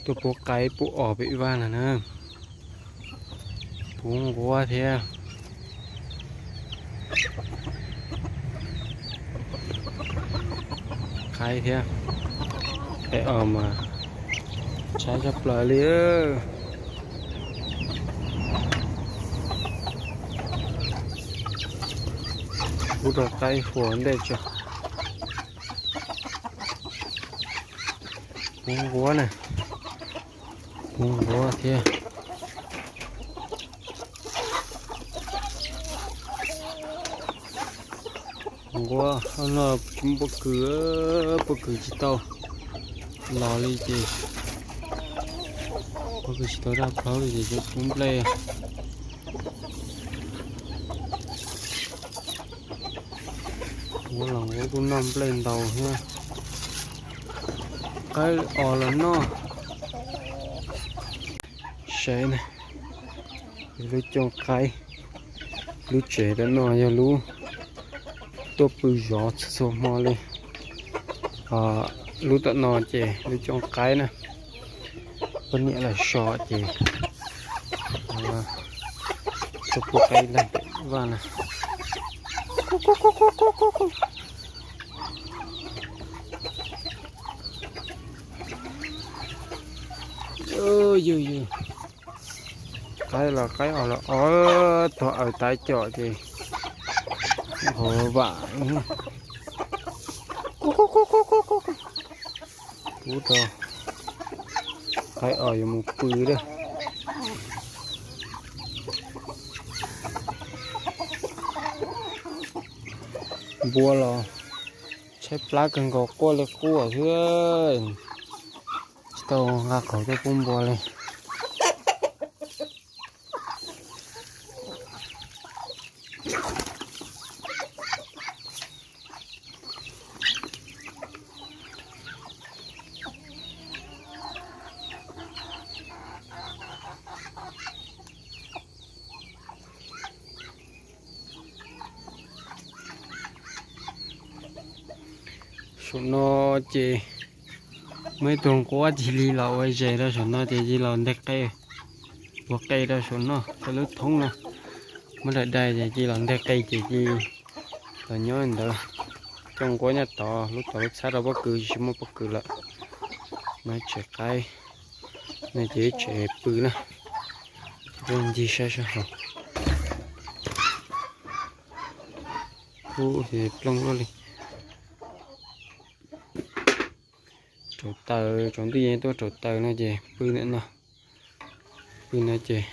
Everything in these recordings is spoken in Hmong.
Tuaj pub qaib pub os pem vaj no na. Pub nquab thiab qaib thiab. Qaib os mas tshaib tshaj plaws li. Pub rau qaib huam ntej tso. Pub nquab na. Pub nquab thiab. Nquab no tsis muaj pob kws, pob kws tsis tau los li ces, pob kws tsis tau daj plaub li ces pub nplej. Nquab los nquab kuj noj nplej ntau thiab. Qaib os los noj. Saib na, lub cooj qaib, lub tsev tam no yog lub tuaj pw zov txhua txhua hmo li. Lub tam no ces lub cooj qaib na, poj niam lawv so ces tuaj pub qaib lag pem vaj na. Yog yog, qaib los qaib os los os, tog aws tav com ces hov vam. Pub rau qaib os yuav mus pw lawm. Npua los tshaib plab kawg nkaus, quaj li quaj xwb, tsis tau nqa qhauv tuaj pub npua li. Saum no ces muaj ib tug nquab cia li los ua zes rau saum no ces cia li los nteg qe, ua qe rau saum no rau lub thoob no. Muab daim dai ces cia li los nteg qe ces cia li los nyob ntawd. Coj nquab nyob tod, lub tod lub txhab rau pob kws tsis muaj pob kws lawm. No tsev qaib, no ces tsev pw na. Peb ncig saib sab hauv. Ub, plooj luaj li. Rauv taws, tsaus ntuj yeej tuaj rauv taws no ces pw ntawm no. Pw no ces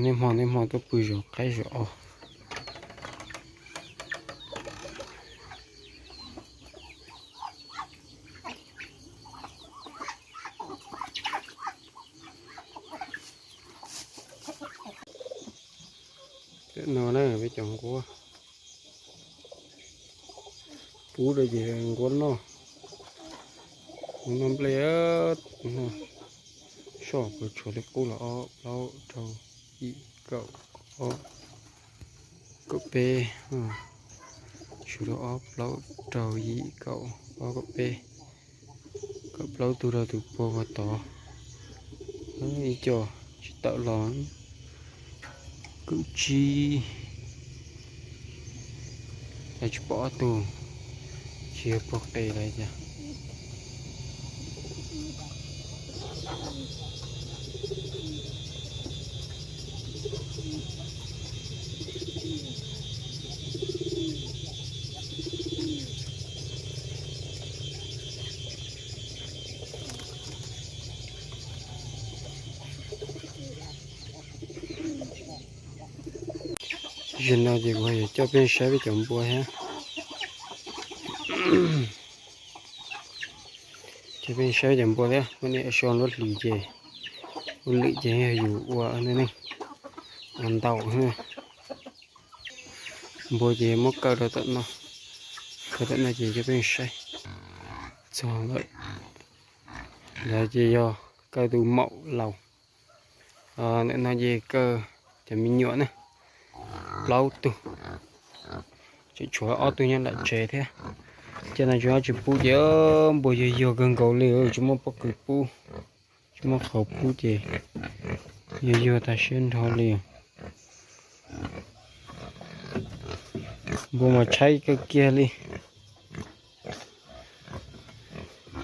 niaj hmo niaj hmo tuaj pw zov qaib zov os. Tam no na peb cov nquab pub rau ces nquab noj, nquab noj nplej. Soj puas tshuav li qub los ob plaub rau yim kaum ob kaum peb, tshuav rau ob plaub rau yim kaum ob kaum peb, kaum plaub tug rau tus puag puag tod. Ib co tsis tawm los, kaum tsib, tsis pom ob tug, tsis yog puag qe lawm cas. Zaum no ces kuv yuav coj peb saib peb cov npua thiab. Coj peb saib cov npua thiab, poj niam so nruab hlis ces ua lwm ces yog yus ua neej ua ntaus. Npua ces muab kaw rau tom no, kaw tom no ces coj peb saib. Txog lawm, lawv ces yog kaw tus maum laus. Ntawm no ces kaw cov me nyuam na, plaub tug, tseem tshuav ob tug nyob nram tsev thiab. Ces no tsis pub ces npua yuag yuag kawg nkaus li, tsis muaj pob kws pub, tsis muaj qhov pub ces yuag yuag tas siab nrho li. Npua mas tshaib kawg kiag li,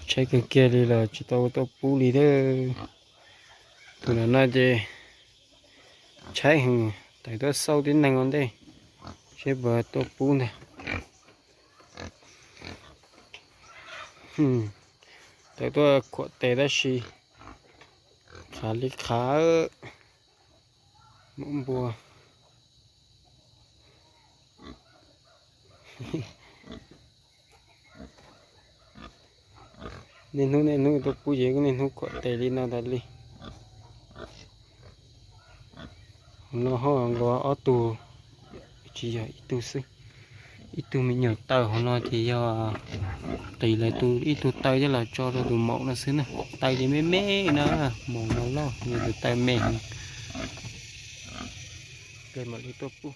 tshaib kawg kiag li los tsis tau tuaj pub li thiab. Tus no ces tshaib heev, tawm tuaj xauj tib neeg ua ntej seb puas tuaj pub ntag. Tawm tuaj khuam tes tab sis qhav li qhav, muaj npua. Niaj hnub niaj hnub tuaj pub ces niaj hnub khuam tes li no tas li. Hauv no ho nkaus ob tug, tsis yog ib tug xwb, ib tug me nyuam taw hauv no ces yog qis lawv ib tug taw coj los tso rau tus maum no xwb na. Taw ces me me na, maum no loj, nws tus taw me heev. Ces mam li tuaj pub.